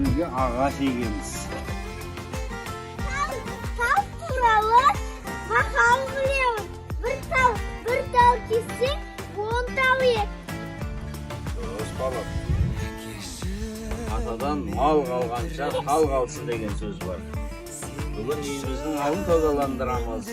Үйге ағаш егеміз. Тал туралы мақал білемін. Бір тал, бір тал кессең, 10 тал ек. Дұрыс, балам. Атадан мал қалғанша тал қалсын деген сөз бар. Бүгін үйіміздің алдын тазаландырамыз.